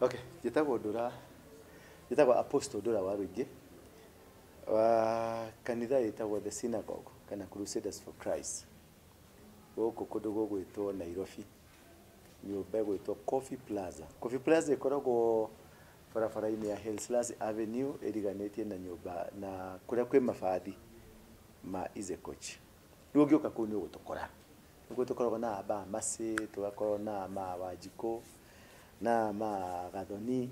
Okay, njĩtagwo Ndũra, njĩtagwo Apostle Ndũra wa Rũingĩ wa kanitha ĩtagwo The Synagogue kana Crusaders for Christ, gũkũ kũndũ gũgwĩtwo Nairobi, nyũmba ĩgwĩtwo Coffee Plaza. Coffee Plaza ĩkoragwo barabara-inĩ ya Haile Selassie Avenue ĩriganĩtie na nyũmba na kũrĩa kwĩ mabathi ma Easy Coach. Rĩu ũngĩũka kũu nĩ ũgũtũkora. Nĩkuo tũkoragwo na aba Mercy, tũgakorwo na ma Wanjikũ, na ma Gathoni.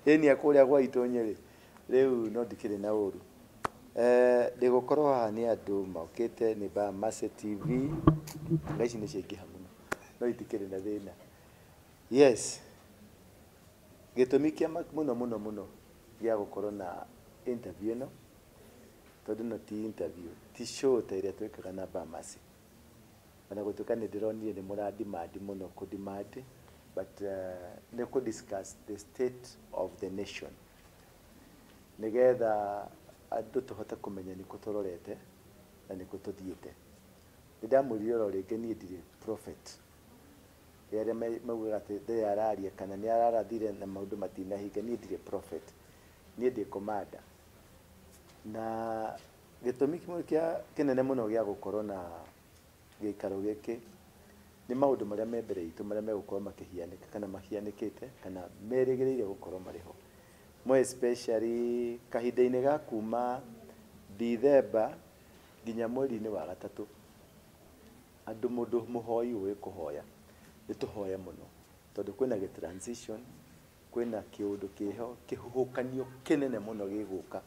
Ĩni kũrĩa gwa Itonye rĩ, rĩu no ndikĩrĩ na ũru. Ndĩgũkorwo haha nĩ andũ mokĩte nĩ ba Mercy TV, nga ici nĩ ciaingĩha mũno, no itikĩrĩ na thĩna. Yes, gĩtũmi kĩa mũno mũno mũno gĩa gũkorwo na interview ĩno, tondũ ĩno ti interview, ti show ta ĩrĩa twĩkaga na Ba Mercy. Ona gũtuĩka nĩ ndĩronire nĩ mũra demand mũno kũ demand, but nĩ kũ discuss the state of the nation, nĩgetha andũ tũhote kũmenya nĩkũ tũrorete na nĩkũ tũthiĩte. Nĩ ndamwĩrire oro rĩngĩ niĩ ndirĩ prophet. Arĩa maugaga atĩ ndĩ araria kana nĩ ararathire na maũndũ matinahinga, niĩ ndirĩ prophet, niĩ ndĩ commander. Na gĩtũmi kĩmwe kĩa kĩnene mũno gĩa gũkorwo na gĩikaro gĩkĩ nĩ maũndũ marĩa me mbere itũ, marĩa megũkorwo makĩhianĩka kana mahianĩkĩte kana merĩgĩrĩire gũkorwo marĩ ho. More especially kahinda-inĩ ga kuma Dithemba nginya mweri-inĩ wa gatatũ, andũ mũndũ mũhoi ũĩ kũhoya, nĩ tũhoye mũno tondũ kwĩna gĩ transition, kwĩna kĩũndũ kĩho, kĩhuhũkanio kĩnene mũno gĩgũka,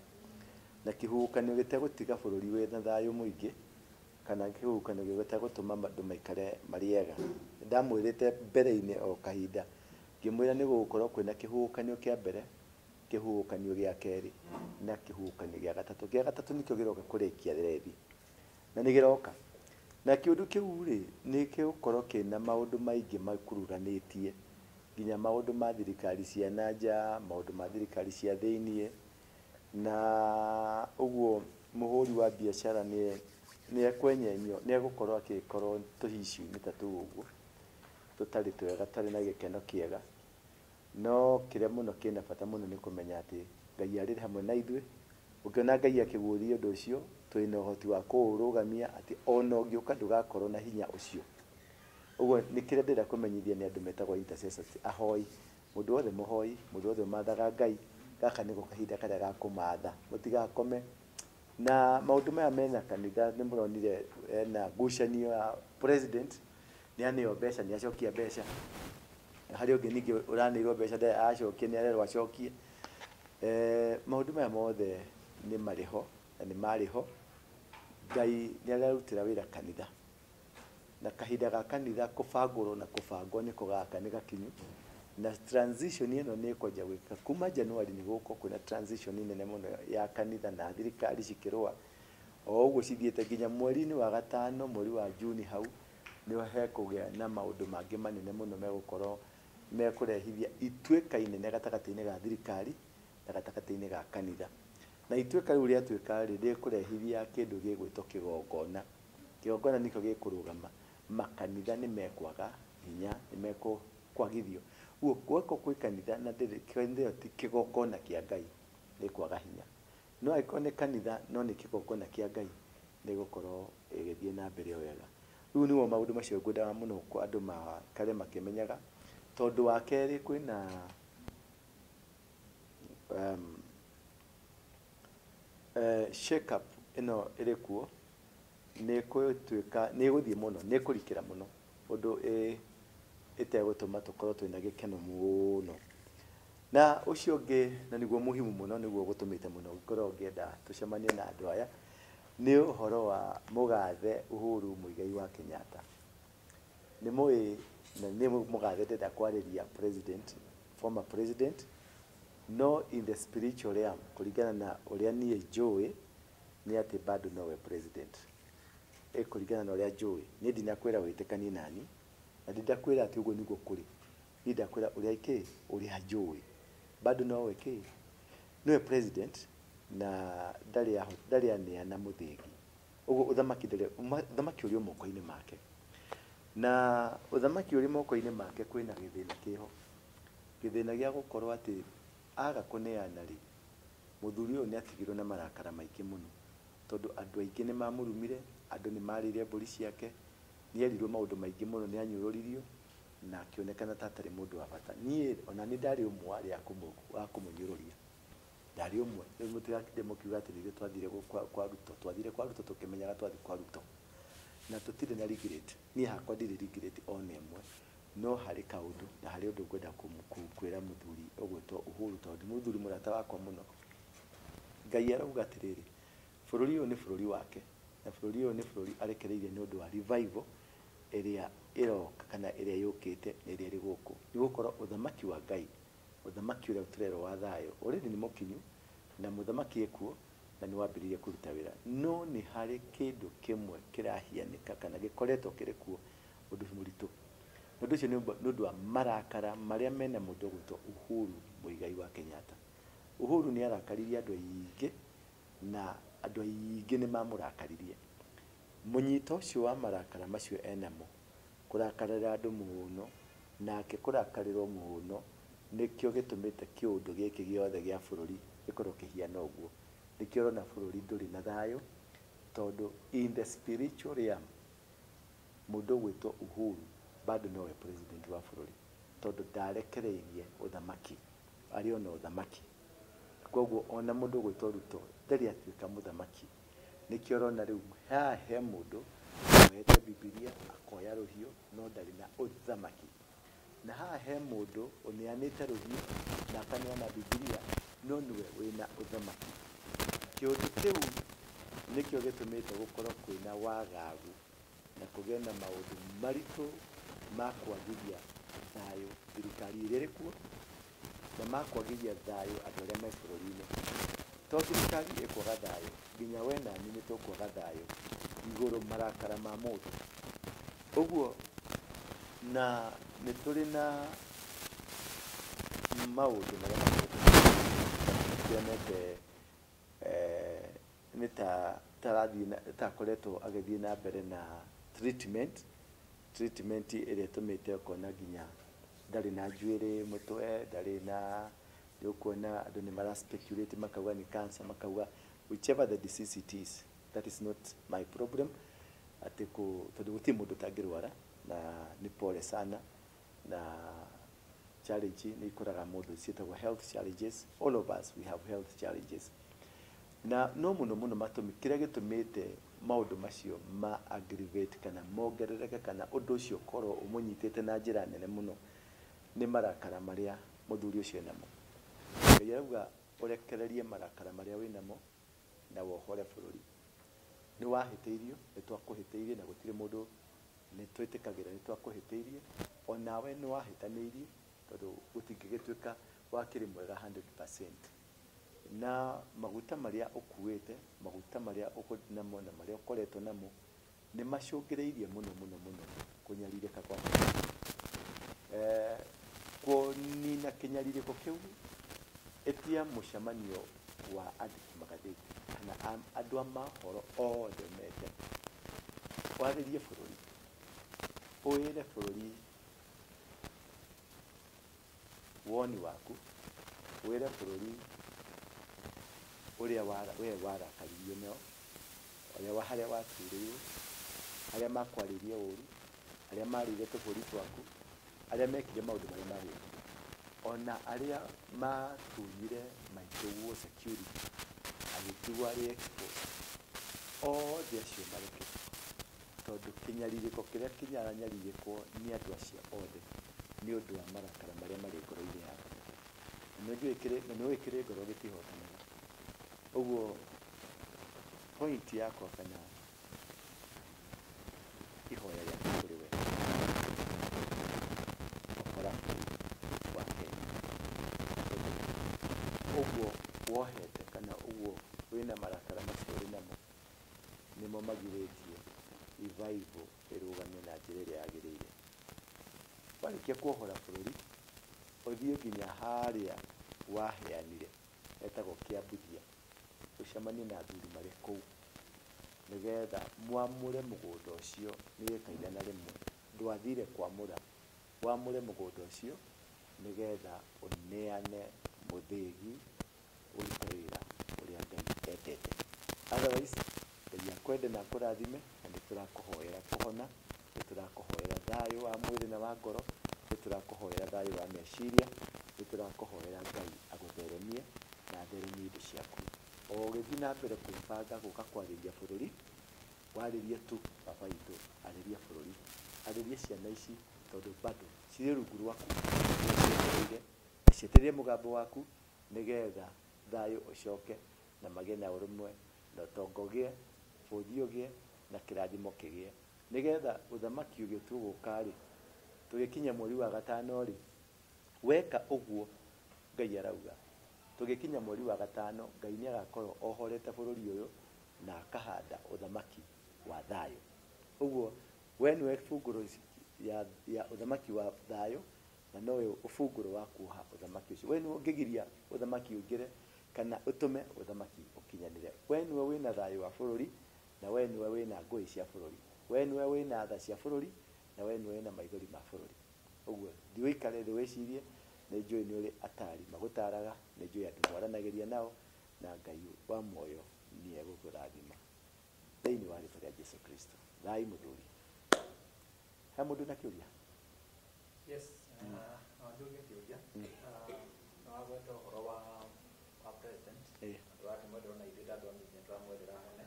na kĩhuhũkanio gĩtegũtiga bũrũri wĩna thayũ mũingĩ, kana kĩhuhũkanio gĩtegũtũma andũ maikare marĩ ega. Ndamwĩrĩte mbere-inĩ o kahinda, ngĩmwĩra nĩ gũgũkorwo kwĩna kĩhuhũkanio kĩa mbere, kĩhuhũkanio gĩa kerĩ na kĩhuhũkanio gĩa gatatũ. Gĩa gatatũ nĩkĩo gĩroka kũrĩkia rethi, na nĩ gĩroka. Na kĩũndũ kĩu rĩ, nĩ gĩgũkorwo kĩna maũndũ maingĩ makuruhanĩtie, nginya maũndũ ma thirikari cia na nja, maũndũ ma thirikari cia thĩiniĩ, na ũguo mũhũri wa biacara nĩ ekwenyenyio, nĩ egũkorwo agĩkorwo tũhicio-inĩ ta tũu ũguo, tũtarĩ twega, tũtarĩ na gĩkeno kĩega. No kĩrĩa mũno kĩna bata mũno nĩ kũmenya atĩ Ngai arĩ hamwe na ithuĩ. Ũngĩona Ngai akĩguũria ũndũ ũcio, twĩna ũhoti wa kũũrũgamia atĩ ona ũngĩũka ndũgakorwo na hinya ũcio. Ũguo nĩ kĩrĩa ndĩrenda kũmenyithia nĩ andũ metagwo intercessors, ahoi. Mũndũ wothe mũhoi, mũndũ wothe ũmathaga Ngai, gaka nĩko kahinda karĩa ga kũmatha, mũtigakome. Na maũndũ maya mena kanitha nĩ mũronire ena ngucanio ya president, nĩ aneo mbeca, nĩ acokia mbeca. Harĩ ũngĩ ningĩ ũraneirwo mbeca ndarĩ acokia, nĩ arerwo acokie. Maũndũ maya mothe nĩ marĩ ho na nĩ marĩ ho. Ngai nĩ ararutĩra wĩra kanitha, na kahinda ga kanitha kũbangũrwo na kũbangwo nĩko gaka nĩ gakinyu, na transition ĩno nĩ ĩkwanjia gwĩka kuma January. Nĩ gũgũkorwo kwĩna transition nene mũno ya kanitha na thirikari cikĩrũa o ũguo cithiĩte nginya mweri-inĩ wa gatano, mweri wa Juni, hau nĩho hekũgĩa na maũndũ mangĩ manene mũno megũkorwo mekũrehithia ituĩka inene gatagatĩ-inĩ ga thirikari na gatagatĩ-inĩ ga kanitha. Na ituĩka rĩu rĩatuĩka rĩ, rĩkũrehithia kĩndũ gĩgwĩtwo kĩgongona. Kĩgongona nĩkĩo gĩkũrũgama. Makanitha nĩ mekwaga hinya, nĩ mekwagithio. Ũguo gwekwo kwĩ kanitha na ndĩrĩ kanitha ĩyo ti kĩgongona kĩa Ngai, nĩ kwaga hinya. No angĩkorwo nĩ kanitha no nĩ kĩgongona kĩa Ngai, nĩ ĩgũkorwo ĩgĩthiĩ na mbere o wega. Rĩu nĩmo maũndũ macio ngwendaga mũno andũ maikare makĩmenyaga, tondũ wa kerĩ kwĩna shake up ĩno ĩrĩ kuo, nĩ ĩgũtuĩka nĩ ĩgũthiĩ mũno, nĩ ĩkũrikĩra mũno ũndũ ĩtegũtũma tũkorwo twĩna gĩkeno mũno. Na ũcio ũngĩ, na nĩguo muhimu mũno, nĩguo gũtũmĩte mũno ngorwo ngĩenda tũcemanie na andũ aya, nĩ ũhoro wa mũgathe Uhuru Muigai wa Kenyatta. Nĩ mũĩ na nĩ mũgathe ndĩrenda kwarĩria president, former president, no in the spiritual realm, kũringana na ũrĩa niĩ njũĩ, nĩ atĩ bado nowe president. Kũringana na ũrĩa njũĩ, niĩ ndinakwĩra wĩtĩkanie nani, na ndindakwĩra atĩ ũguo nĩguo kũrĩ. Niĩ ndakwĩra ũrĩa kĩ, ũrĩa njũĩ. Bado nowe kĩ, nĩwe president na ndarĩ aneana mũthĩgi. Ũguo ũthamaki ndũrĩ, ũthamaki ũrĩ o moko-inĩ make. Na ũthamaki ũrĩ moko-inĩ make kwĩna gĩthĩna kĩho. Gĩthĩna gĩa gũkorwo atĩ aga kũneana rĩ, mũthuri ũyũ nĩ atigirwo na marakara maingĩ mũno, tondũ andũ aingĩ nĩ mamũrumire, andũ nĩ marĩire mbũri ciake, nĩ erirwo maũndũ maingĩ mũno, nĩ anyũrũririo na akĩonekana ta atarĩ mũndũ wa bata. Niĩ ona nĩ ndarĩ ũmwe wa arĩa wa kũmũnyũrũria, ndarĩ ũmwe. Rĩu mũtigatinde mũkiuga atĩ nithuĩ twathire kwa Ruto, twathire kwa Ruto tũkĩmenyaga twathi kwa Ruto, na tũtirĩ na regret. Niĩ hakwa ndirĩ regret ona ĩmwe, no harĩ kaũndũ na harĩ ũndũ ngwenda kwĩra mũthuri ũgwĩtwo Uhuru, tondũ nĩ mũthuri mũrata wakwa mũno. Ngai arauga atĩrĩrĩ, bũrũri ũyũ nĩ bũrũri wake, na bũrũri ũyũ nĩ bũrũri arekereirie nĩ ũndũ wa revival ĩrĩa ĩroka kana ĩrĩa yũkĩte na ĩrĩa ĩrĩ gũkũ. Nĩ gũkorwo ũthamaki wa Ngai, ũthamaki ũrĩa tũrerwo wa thayũ, already nĩ mũkinyu na mũthamaki ekuo na nĩ wambĩrĩirie kũruta wĩra. No nĩ harĩ kĩndũ kĩmwe kĩrahianĩka kana gĩkoretwo kĩrĩ kuo ũndũ mũritũ. Ũndũ ũcio nĩ ũndũ wa marakara marĩa mena mũndũ ũgwĩtwo Uhuru Muigai wa Kenyatta. Uhuru nĩ arakaririe andũ aingĩ na andũ aingĩ nĩ mamũrakaririe. Mũnyito ũcio wa marakara macio enamo, kũrakarĩra andũ mũno, nake kũrakarĩrwo mũno, nĩkĩo gĩtũmĩte kĩũndũ gĩkĩ gĩothe gĩa bũrũri gĩkorwo kĩhiana ũguo. Nĩkĩo ũrona bũrũri ndũrĩ na thayũ, tondũ in the spiritual realm mũndũ ũgwĩtwo Uhuru bado nowe president wa bũrũri, tondũ ndarekereirie ũthamaki, arĩ ona ũthamaki. Koguo ona mũndũ ũgwĩtwo Ruto ndarĩ atuĩka mũthamaki. Nĩkĩo ũrona rĩu haha he mũndũ woete Bibilia akoya rũhiũ no ndarĩ na ũthamaki, na haha he mũndũ ũneanĩte rũhiũ na akaneana Bibilia no nĩwe wĩna ũthamaki. Kĩũndũ kĩu nĩkĩo gĩtũmĩte gũkorwo kwĩna wagagu na kũgĩe na maũndũ maritũ ma kwagithia thayũ thirikari ĩrĩa ĩrĩ kuo, na ma kwagithia thayũ andũ arĩa me bũrũri-inĩ. To thirikari ĩkwaga thayũ, nginya we na niĩ nĩ tũkwaga thayũ igũrũ marakara ma mũndũ. Ũguo na nĩ tũrĩ na maũndũ marĩa makoretwo tionete nĩ ta tarathiĩ ta akoretwo agĩthiĩ na mbere na treatment ĩrĩa ĩtũmĩte ũkona nginya ndarĩ na njuĩrĩ mũtwe, ndarĩ na, nĩ ũkuona andũ nĩ mara speculate makauga nĩ cancer, makauga whichever the disease it is, that is not my problem, atĩ tondũ gũtirĩ mũndũ ũtangĩrwara na nĩ pole sana, na challenge nĩ ikoraga mũndũ ciĩtagwo health challenges. All of us we have health challenges. Na no mũno mũno matũmi kĩrĩa gĩtũmĩte maũndũ macio ma aggravate kana mongerereke kana ũndũ ũcio ũkorwo ũmũnyitĩte na njĩra nene mũno nĩ marakara marĩa mũthuri ũcio enamo. Ngai arauga ũrekererie marakara marĩa wĩnamo na wohore bũrũri. Nĩ wahĩtĩirio, nĩ twakũhĩtĩirie na gũtirĩ mũndũ nĩ twĩtĩkagĩra nĩ twakũhĩtĩirie, onawe nĩ wahĩtanĩirie tondũ gũtingĩgĩtuĩka wakĩrĩ mwega 100%. Na maguta marĩa ũkuĩte, maguta marĩa namo na marĩa ũkoretwo namo nĩ macũngĩrĩirie mũno mũno mũno kũnyarirĩka kwa bũrũri. Kũnina kĩnyarirĩko kĩu, ĩtia mũcemanio wa andĩki magathĩti kana andũ a mohoro othe mete, warĩrie bũrũri, ũĩre bũrũri woni waku, wĩre bũrũri ũrĩa we warakaririo nao, ũrĩa harĩa waturĩirwo, harĩa makwarĩirie ũru, arĩa marĩire tũbũri twaku, arĩa mekire maũndũ marĩa magĩkire, ona arĩa matunyire maitũguo security agĩtigwo arĩ exposed, othe acio mareke, tondũ kĩnyarirĩko kĩrĩa kĩranyarirĩkwo nĩ andũ acio othe nĩ ũndũ wa marakara marĩa marĩ ngoro-inĩ yaku. Na nĩ ũĩ kĩrĩ ngoro gĩtihotanaga. Ũguo point yakwa kana ihoya rĩakwa kũrĩ we, ũhora bũrũri wa Kenya, tondũ ũguo wohete kana ũguo wĩna marakara macio wĩ namo nĩmo magirĩtie revival ĩrũgame na njĩra ĩrĩa yagĩrĩire. Warĩkia kuohora bũrũri, ũthiĩ nginya harĩa waheanire etagwo Kĩambuthia, ũcemanie na athuri marĩ kũu nĩgetha mwamũre mũgũnda ũcio nĩ ĩka 100. Ndwathire kwamũra, wamũre mũgũnda ũcio Nĩgetha ũneane mũthĩgi ũrute wĩra ũrĩa Ngai endete. Otherwise, Ngai akwende na akũrathime, na nĩ tũrakũhoera kũhona, nĩ tũrakũhoera thayũ wa mwĩrĩ na wa ngoro, nĩ tũrakũhoera thayũ wa meciria, nĩ tũrakũhoera Ngai agũtheremie na atheremie indo ciaku. O ũgĩthiĩ na mbere kwĩbanga gũka kwarĩria bũrũri, warĩrie tu baba witũ, arĩria bũrũri, arĩria ciana ici tondũ bado cirĩ rungu rwaku, nĩcietereire, na cietereire mũgambo waku nĩgetha thayũ ũcoke na magĩe na ũrũmwe na ũtonga ũgĩe, bũthi ũgĩe na kĩrathimo kĩgĩe, nĩgetha ũthamaki ũgĩtua gũka rĩ, tũgĩkinya mweri wa gatano rĩ, weka ũguo Ngai arauga, tũgĩkinya mweri wa gatano Ngai nĩ agakorwo ohorete bũrũri ũyũ na akahanda ũthamaki wa thayũ. Ũguo we nĩwe bungũro ya ũthamaki wa thayũ na nowe ũbungũro wa kuoha ũthamaki ũcio. We nĩwe ũngĩgiria ũthamaki ũingĩre kana ũtũme ũthamaki ũkinyanĩre. We nĩwe wĩna thayũ wa bũrũri na we nĩwe wĩna ngũĩ cia bũrũri. We nĩwe wĩna tha cia bũrũri na we nĩwe wĩna maithori ma bũrũri. Ũguo thiĩ ũikare thĩ wĩcirie, nĩ njũĩ nĩ ũrĩ atari magũtaraga, nĩ njũĩ andũ mwaranagĩria nao, na Ngai wa muoyo nĩ egũkũrathima thĩinĩ wa rĩtwa rĩa Jesu Kristo. Thai mũthuri. He mũndũ na kĩũria? Yes, no njũrie kĩũria. No wagweta ũhoro wa president. Na tũrakĩmwendera ona ithuĩ ta andũ a media tũramwendera ahone.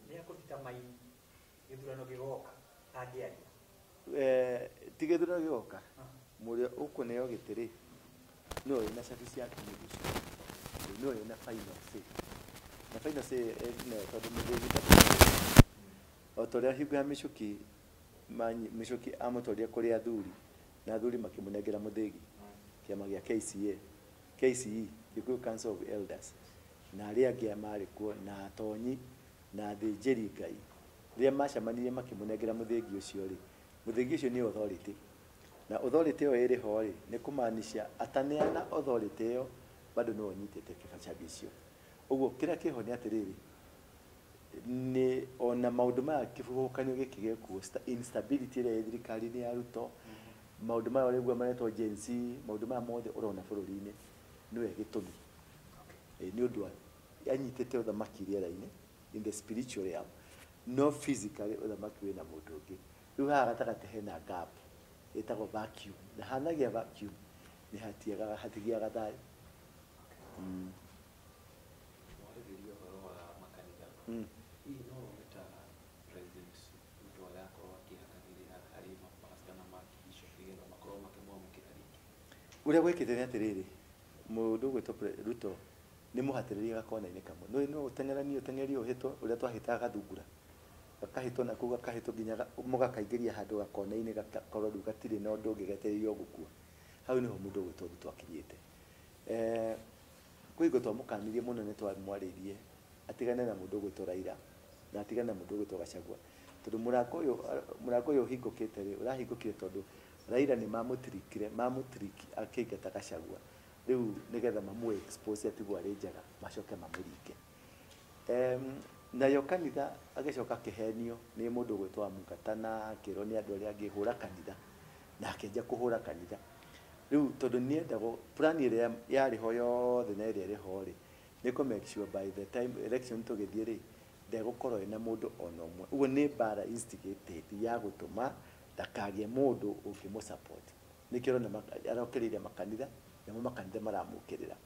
Nĩ akũdetermine gĩthurano gĩgoka angĩaria? Ti gĩthurano gĩgoka, mũrĩa ũkũneo gĩtĩ rĩ, nĩwe wĩna cabi cia mũguco, nĩwe wĩna final say. Na final say nayo tondũ mũthĩgi ndakũneo. O ta ũrĩa hingo ya Michuki, Michuki amũtwarire kũrĩ athuri, na athuri makĩmũnengera mũthĩgi, kĩama gĩa KCA, KCE, Kikuyu Council of Elders, na arĩa angĩ marĩ kuo, na atonyi, na athĩnjĩri Ngai. Rĩrĩa macemanirie makĩmũnengera mũthĩgi ũcio rĩ, mũthĩgi ũcio nĩ authority. Na authority ĩyo ĩrĩ ho rĩ, nĩ kũmaanisha ataneana authority ĩyo bado nĩwe ũnyitĩte cabi icio. Ũguo kĩrĩa kĩho nĩ atĩrĩrĩ, nĩ ona maũndũ maya kĩhuhũkanio gĩkĩ gĩkuo, instability ĩrĩa ĩ thirikari-inĩ ya Ruto, maũndũ maya ũraigua maretwo Gen Z, maũndũ maya mothe ũrona bũrũri-inĩ nĩwe gĩtũmi. Nĩ ũndũ wa anyitĩte ũthamaki rĩera-inĩ in the spiritual realm, no physically ũthamaki wĩna mũndũ ũngĩ. Rĩu haha gatagatĩ hena gap ĩtagwo vacuum, na hanagia vacuum nĩ hatigiaga thayũ. Warĩrĩria ũhoro wa makanitha. Hihi no wone ta President Ruto agakorwo akĩhakanĩrĩra harĩ mapasta na makibishop nĩgetha makorwo makĩmwamũkĩra rĩngĩ? Ũrĩa gwĩkĩte nĩ atĩrĩrĩ, mũndũ ũgwĩtwo Ruto nĩ mũhatĩrĩrie gakona-inĩ kamwe. Nĩ no ũteng'eranie ũteng'erie ũhĩtwo ũrĩa twahĩtaga gathungura. Gakahĩtwo na kũu gakahĩtwo nginya mũgakaingĩria handũ gakona-inĩ gakakorwo rĩu gatirĩ na ũndũ ũngĩ getereire o gũkua. Hau nĩho mũndũ ũgwĩtwo Ruto akinyĩte. Kwĩ hingo twamũkanirie mũno nĩ twamwarĩirie atigane na mũndũ ũgwĩtwo Raila na atigane na mũndũ ũgwĩtwo Gachagua. Tondũ mũrango ũyũ ũhingũkĩte rĩ, ũrahingũkire tondũ Raila nĩ mamũtirikire, mamũtiriki akĩingata Gachagua. Rĩu nĩgetha mamũ expose atigwo arĩ njaga, macoke mamũringe. Nayo kanitha agĩcoka akĩhenio nĩ mũndũ ũgwĩtwo Amukatana, akĩrwo nĩ andũ arĩa angĩ hũra kanitha, na akĩanjia kũhũra kanitha. Rĩu tondũ nĩendagwo plan ĩrĩa yarĩ ho yothe na ĩrĩa ĩrĩ ho rĩ, nĩ kũ make sure by the time election tũgĩthiĩ rĩ, ndegũkorwo ĩna mũndũ ona ũmwe. Ũguo nĩ mbara instigated ya gũtũma ndakagĩe mũndũ ũngĩmũ support. Nĩkĩo ũrona arokĩrĩire makanitha, namo makanitha maramũkĩrĩra.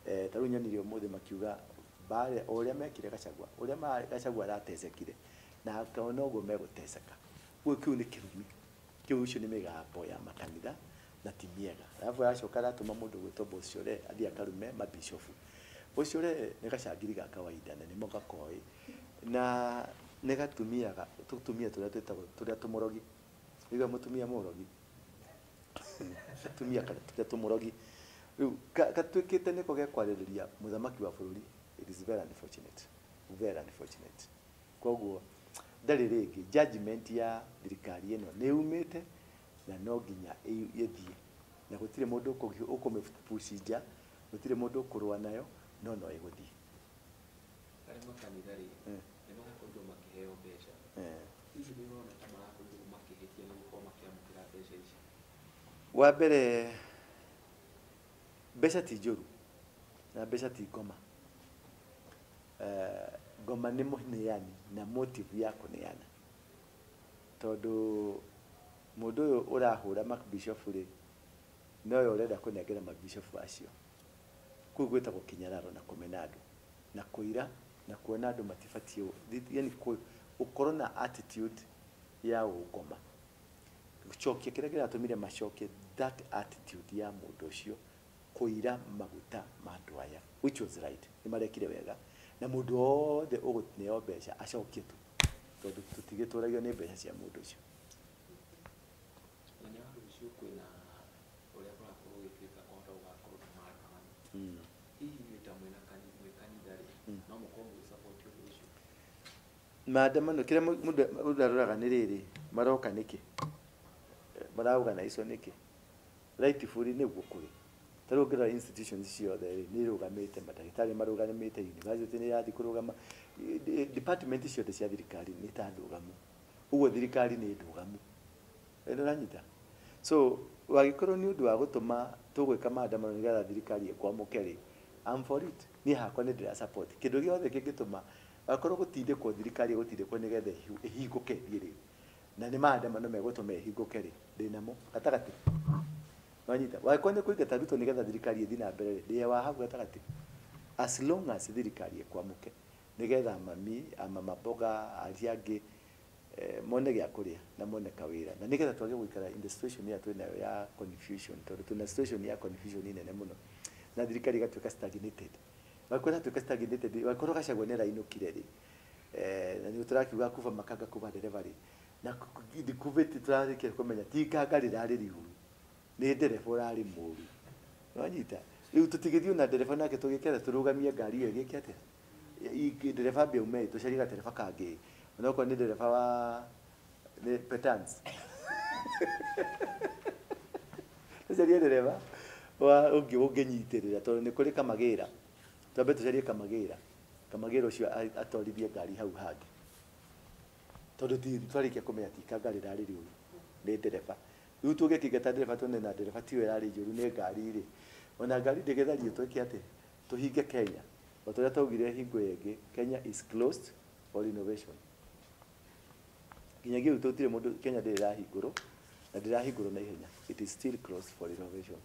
Ta rĩu nyonire ũmũthĩ makiuga mbara o ũrĩa mekire Gachagua, ũrĩa Gachagua aratecekire, na akona ũguo megũteceka. Ũguo kĩu nĩ kĩrumi. Kĩu ũcio nĩ mĩgambo ya makanitha na ti mĩega. Alafu aracoka aratũma mũndũ ũgwĩtwo Bosire athiĩ akarume mabishofu. Bosire nĩ gacangiri ga kawaida na nĩmo gakoĩ. Na nĩ gatumia tũtumia tũrĩa twĩtagwo tũrĩa tũmũrogi. Ũigua mũtumia mũrogi? Gatumia tũrĩa tũmũrogi. Rĩu gatuĩkĩte nĩko gekwarĩrĩria mũthamaki wa bũrũri. It is very unfortunate. Very unfortunate. Koguo ndarĩ rĩngĩ judgment ya thirikari ĩno nĩ yumĩte na no nginya ĩthiĩ. Na gũtirĩ mũndũ ũkũmĩpush nja, gũtirĩ mũndũ ũkũrũa nayo, no no ĩgũthiĩ. Harĩ makanitha rĩ, nĩ marakorirwo makĩheo mbeca. Hihi nĩ ũrona ta marakorirwo makĩhĩtia nĩ gũkorwo makĩamũkĩra mbeca ici? Wa mbere mbeca ti njũru na mbeca ti ngoma. Ngoma nĩ mũneani na motive ya kũneana, tondũ mũndũ ũyũ ũrahũra mabishofu rĩ, nowe ũrenda kũnengera mabishofu acio. Kũu gwĩtagwo kĩnyararo na kũmena andũ na kũira na kuona andũ matibatiĩ, yani ũkorwo na attitude ya ũngoma. Gũcokia kĩrĩa kĩratũmire macokie that attitude ya mũndũ ũcio kũira maguta ma andũ aya, which was right, nĩ marekire wega, na mũndũ wothe ũgũneo mbeca acokie tu, tondũ tũtigĩtũragio nĩ mbeca cia mũndũ ũcio. Mũthenya wa rũciũ kwĩna ũrĩa kũrakorwo gũgĩtuĩka kũhota gũgakorwo na maandamano. Hihi inyuĩ ta mwĩna mwĩ kanitha rĩ, no mũkorwo mũgĩsupport ũndũ ũcio? Maandamano kĩrĩa mũndũ aroraga nĩ rĩrĩ, maroka nĩkĩ, marauga icio nĩkĩ, rightfully nĩguo kũrĩ. Ta rĩu ũngĩrora institutions ciothe rĩ, nĩ irũgamĩte, mandagĩtarĩ marũgamĩte, university nĩ irathiĩ kũrũgama, department ciothe cia thirikari nĩ ta ndũgamu, ũguo thirikari nĩ ndũgamu. Nĩ ũranyita? So wagĩkorwo nĩ ũndũ wa gũtũma tũgwĩka maandamano nĩgetha thirikari ĩkwamũke rĩ, I'm for it. Niĩ hakwa nĩ ndĩra support kĩndũ gĩothe kĩngĩtũma akorwo gũtindĩkwo thirikari ĩgũtindĩkwo nĩgetha ĩhingũke ĩthiĩ rĩ, na nĩ maandamano megũtũma ĩhingũke rĩ, ndĩnamo gatagatĩ. Wanyita? Wangĩkorwo nĩ kũingata Ruto nĩgetha thirikari ĩthiĩ na mbere rĩ, ndĩ wa hau gatagatĩ. As long as thirikari ĩkwamũke nĩgetha mami, mama mboga, arĩa angĩ mone gĩa kũrĩa na mone kawĩra, na nĩgetha twage gũikara in the situation ĩrĩa twĩnayo ya confusion, tondũ twĩna situation ya confusion nene mũno, na thirikari ĩgatuĩka stagnated. Wangĩkorwo ĩratuĩka stagnated, wangĩkorwo Gachagua nĩ arainũkire rĩ, na nĩ tũrakiuga kuba makanga kuba ndereba rĩ, na ndikuvĩti tũrarĩkia kũmenya ti ikanga rĩrarĩ rĩũru, nĩ ndereba ũrarĩ mũru. Wanyita? Rĩu tũtigĩthiĩ na ndereba nake tũgĩke atĩa, tũrũgamie ngari ĩyo ĩgĩke atĩa? Ndereba ambe aume, tũcarie gatereba kangĩ, onokorwo nĩ ndereba wa nĩ Petans. Tũcarie ndereba wa ũngĩ ũngĩnyitĩrĩra, tondũ nĩ kũrĩ kamagĩra. Twambe tũcarie kamagĩra, kamagĩra ũcio atwarithie ngari hau hangĩ, tondũ ti twarĩkia kũmenya ti ikanga rĩrarĩ rĩũru, nĩ ndereba. Rĩu tũngĩkĩingata ndereba tuone na ndereba tiyo ĩrarĩ njũru, nĩ ngari rĩ, ona ngari ndĩgĩthario twĩke atĩ tũhinge Kenya, o ta ũrĩa twaugire hingo ĩngĩ, Kenya is closed for renovation. Nginyagia rĩu tũtirĩ mũndũ, Kenya ndĩrĩ ĩrahingũrwo, na ndĩrahingũrwo na ihenya, it is still closed for renovation.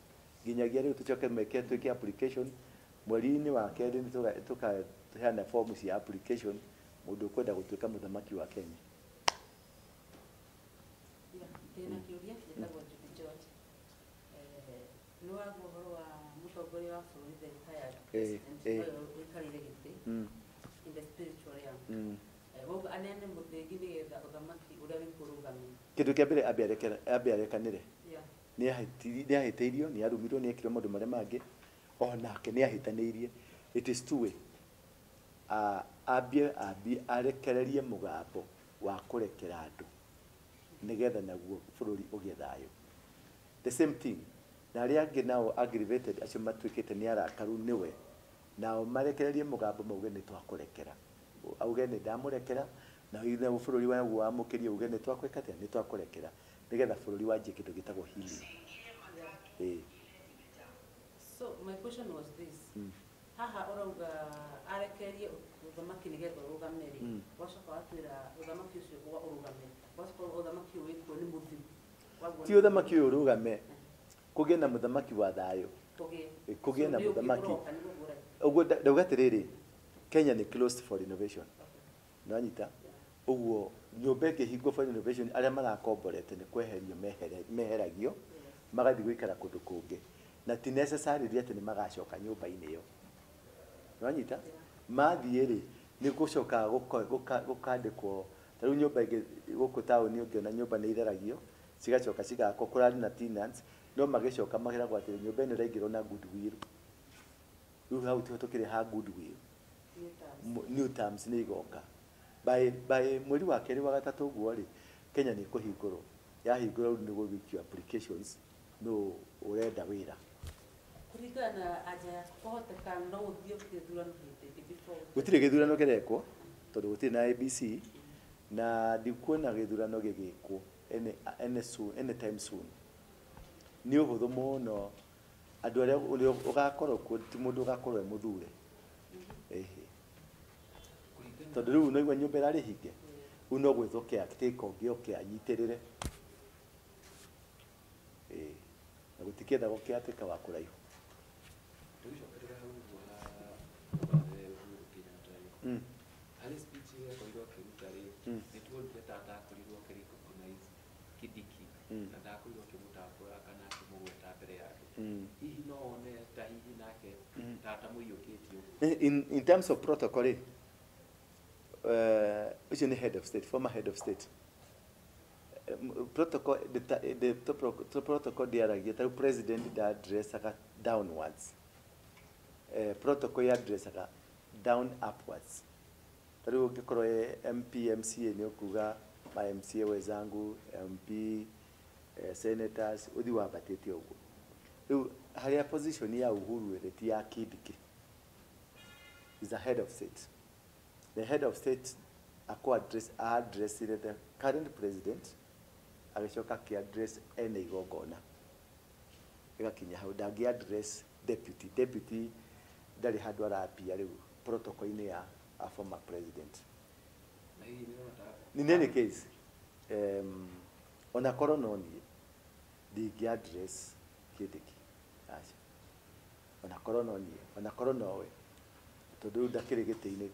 Nginyagia rĩu tũcoke meke twĩke application, mweri-inĩ wa kerĩ nĩ tũkaheana form cia application mũndũ ũkwenda gũtuĩka mũthamaki wa Kenya. Ndĩna kĩũria gĩtagwo Judy George. Nĩ wagua ũhoro wa mũtongoria wa bũrũri the retired president ũyũ ũikarĩire gĩtĩ in the spiritual realm. Woguo aneane mũthĩgi nĩgetha ũthamaki ũrĩa wĩkuo ũrũgame. Kĩndũ kĩa mbere ambe arekanĩre. Nĩ ahĩtĩirio, nĩ arumirwo, nĩ ekirwo maũndũ marĩa mangĩ, onake nĩ ahĩtanĩirie. It is two way. Ambie arekererie mũgambo wa kũrekera andũ nĩgetha naguo bũrũri ũgĩe thayũ. The same thing, na arĩa angĩ nao aggravated acio matuĩkĩte nĩ arakaru nĩwe, nao marekererie mũgambo mauge nĩ twakũrekera, auge nĩ ndamũrekera, na naguo bũrũri waguo wamũkĩrie uge nĩ twakwĩka atĩa, nĩ twakũrekera, nĩgetha bũrũri wanjie kĩndũ gĩtagwo healing. So my question was this. Haha ũrauga arekererie ũthamaki nĩgetha ũrũgame rĩ, wacoka watwĩra ũthamaki ũcio ũrũgame, wacoka ũthamaki ũyũ wĩkuo nĩ mũthiru. Ti ũthamaki ũyũ ũrũgame, kũgĩe na mũthamaki wa thayũ, kũgĩe na mũthamaki. Ũguo ndauga atĩrĩrĩ, Kenya nĩ closed for renovation. Nĩwanyita? Ũguo nyũmba ĩngĩhingwo for renovation, arĩa marakomborete nĩ kweherio meheragio, magathiĩ gũikara kũndũ kũngĩ, na ti necessarily atĩ nĩ magacoka nyũmba-inĩ ĩyo. Nĩwanyita? Mathiĩ rĩ, nĩ gũcokaga gũkandĩkwo, ta rĩu nyũmba ĩngĩ gũkũ taũni ũngĩona nyũmba nĩ itharagio, cigacoka cigakwo, kũrarĩ na tenants, no magĩcoka makeragwo atĩ nyũmba ĩno ĩraingĩrwo na goodwill. Rĩu hau tiho tũkĩrĩ ha goodwill. New terms nĩ igoka. By mweri wa kerĩ wa gatatũ ũguo rĩ, Kenya nĩ ĩkũhingũrwo. Yahingũrwo rĩu nĩ gũgũikio applications, no ũrenda wĩra. Kũringana na anja yaku, kwahoteka no ũthiĩ gĩthurano hĩndĩ ĩngĩ before Gũtirĩ gĩthurano kĩrekwo, tondũ gũtirĩ na ABC, na ndikuona gĩthurano gĩgĩkwo any soon, anytime soon. Nĩ ũhũthũ mũno andũ arĩa ũrĩa ũgakorwo kuo ti mũndũ ũgakorwo e mũthure. Ĩhĩ. Tondũ rĩu no igua nyũmba ĩrarĩ hinge. Rĩu no gwĩthwo caretaker ũngĩ oke anyitĩrĩre. Ĩĩ. Na gũtikĩendagwo caretaker wa kũraihu. Tũgĩcokerera hau ũguo ha mũgathe Uhuru Kenyatta rĩ, harĩ speech ĩrĩa akorirwo akĩruta rĩ, nĩ tuonire ta atakorirwo akĩ recognize Kindiki na ndakorirwo akĩmũtambũra kana akĩmũgweta mbere ya andũ. Hihi no wone ta hihi nake ta atamũiyũkĩtie ũguo? In terms of protocol rĩ, ũcio nĩ head of state, former head of state. Protocol the protocol ndĩaragia ta rĩu president ndaaddressaga downwards. Protocol yaddressaga down upwards. Ta rĩu ũngĩkorwo e MP, MCA nĩ ũkuga ma MCA wenzangu, MP, senators, ũthiĩ wambatĩte ũguo. Rĩu harĩa position ya Uhuru ĩrĩ ti ya Kindiki. Is a head of state. The head of state addressire the current president, agĩcoka akĩ-address ene igongona. Ĩgakinya hau ndangĩ address deputy. Deputy ndarĩ handũ arapia rĩu protocol-inĩ ya a former president. Na hihi nĩ ũrona ta In any case, ona korwo no niĩ ndingĩ address Kindiki. Aca. Ona korwo no niĩ, ona korwo nowe. Tondũ rĩu ndakĩrĩ gĩtĩ-inĩ,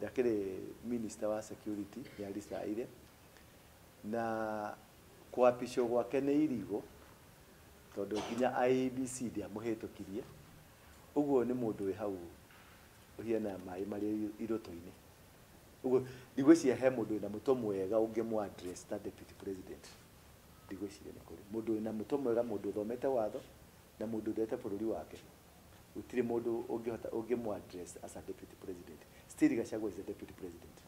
ndakĩrĩ minister wa security, nĩ aricaire. Na kwapishwo gwake nĩ irigũ, tondũ nginya IEBC ndĩamũhĩtũkirie. Ũguo nĩ mũndũ wĩ hau ũhiana maĩ marĩ irũtũ-inĩ. Ũguo ndigwĩciria he mũndũ wĩna mũtwe mwega ũngĩmũ address ta deputy president. Ndigwĩciria nĩ kũrĩ mũndũ wĩna mũtwe mwega, mũndũ ũthomete watho na mũndũ wendete bũrũri wake. Gũtirĩ mũndũ ũngĩhota ũngĩmũ address as a deputy president. Still Gachagua is a deputy president.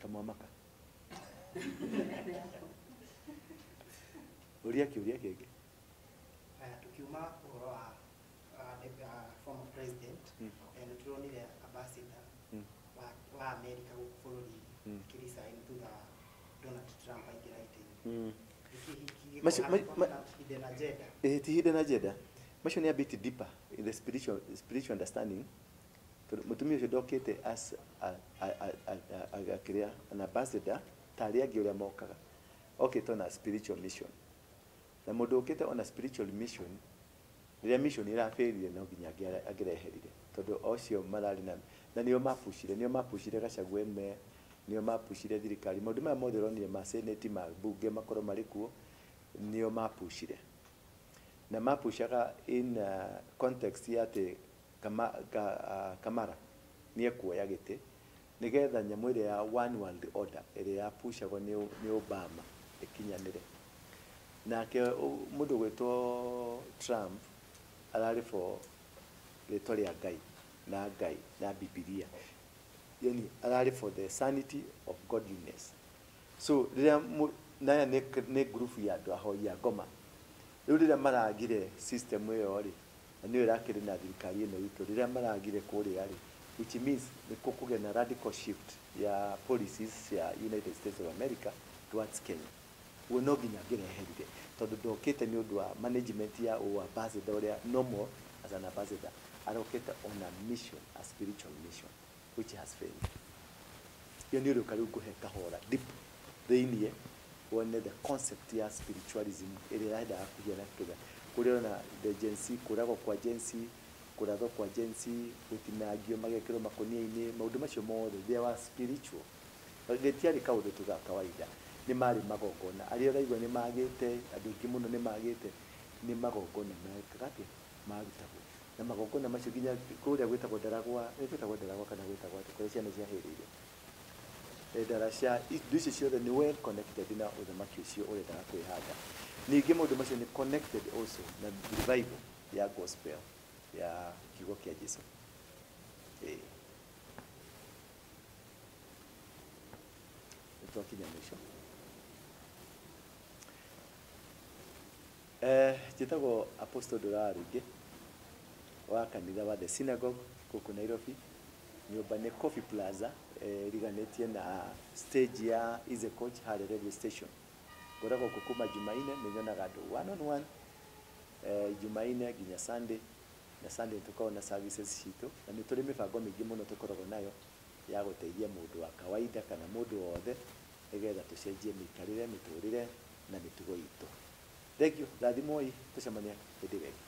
Kamwamaka. Ũria kĩũria kĩngĩ. Aya, tukiuma ũhoro wa former president, nĩ tũronire ambassador wa America gũkũ bũrũri-inĩ akĩresign thutha wa Donald Trump aingĩra gĩtĩ-inĩ. Nĩkĩ hihi kĩngĩkorwo na hidden agenda? Ti hidden agenda. Macio nĩ a bit deeper in the spiritual understanding. Tondũ mũtumia ũcio ndokĩte as a kĩrĩa, an ambassador ta arĩa angĩ ũrĩa mokaga. Okĩte on a spiritual mission. Na mũndũ ũkĩte on a spiritual mission, rĩrĩa mission ĩrabĩrire no nginya angĩreherire. Tondũ ocio mararĩ na nĩo mapushire Gachagua eme, nĩo mapushire thirikari. Maũndũ maya mothe ũronire ma senate, ma bunge makorwo marĩ kuo, nĩo mapushire. Na mapushaga in context ya atĩ Kamara nĩ ekuoya gĩtĩ nĩgetha nyamũ ĩrĩa ya one world order ĩrĩa yapushagwo nĩ Obama ĩkinyanĩre. Nake mũndũ ũgwĩtwo Trump ararĩ for rĩtwa rĩa Ngai na Ngai na Bibilia. Yani ararĩ for the sanity of godliness. So rĩrĩa naya nĩ group ya andũ ahoi a ngoma. Rĩu rĩrĩa maragire system ĩyo rĩ, na nĩyo ĩrakĩrĩ na thirikari ĩno itũ, rĩrĩa maragire kũrĩa rĩ, which means nĩ kũkũgĩa na radical shift ya policies cia United States of America towards Kenya. Ũguo no nginya angĩreherire, tondũ ndokĩte nĩ ũndũ wa management ya ũ ambassador ũrĩa normal as an ambassador, arokĩte on a mission, a spiritual mission, which has failed. Iyo nĩ ũrĩũka rĩu ngũhe kahora deep thĩiniĩ wone the concept ya spiritualism ĩrĩa yendaga kũhiana kĩrĩa kũrĩa ona the Gen Z, kũragwo kwa Gen Z, kũrathwo kwa Gen Z, gũtinangio magekĩrwo makũnia-inĩ, maũndũ macio mothe they were spiritual. Gĩtiarĩ kaũndũ tu ga kawaida, nĩ marĩ magongona. Arĩa ũraigua nĩ magĩte, andũ aingĩ mũno nĩ magĩte, nĩ magongona mekaga atĩa, marutagwo. Na magongona macio nginya kũrĩa gwĩtagwo Ndaragwa, nĩ gwĩtagwo Ndaragwa kana gwĩtagwo atĩa, kũrĩa ciana ciahĩrĩire. Ndaraca, indo icio ciothe nĩ well connected na ũthamaki ũcio ũrendaga kwĩhanda. Ningĩ maũndũ macio nĩ connected also na revival ya gospel ya kiugo kĩa Jesu. Nĩ twakinya mũico. Njĩtagwo Apostle Ndura Rĩngĩ wa kanitha wa The Synagogue gũkũ Nairobi. Nyũmba nĩ Coffee Plaza, ĩriganĩtie na stage ya Easy Coach harĩa railway station. Ngoragwo kuo kuma Jumaine, nĩ nyonaga andũ one on one, Jumaine nginya Sunday, na Sunday tũkoragwo na services citũ, na nĩ tũrĩ mĩbango mĩingĩ mũno tũkoragwo nayo ya gũteithia mũndũ wa kawaida kana mũndũ wothe, nĩgetha tũcenjie mĩikarĩre, mĩtũrĩre na mĩtugo itũ. Thank you, rathimwoi, tũcemanie hĩndĩ ĩyo ĩngĩ.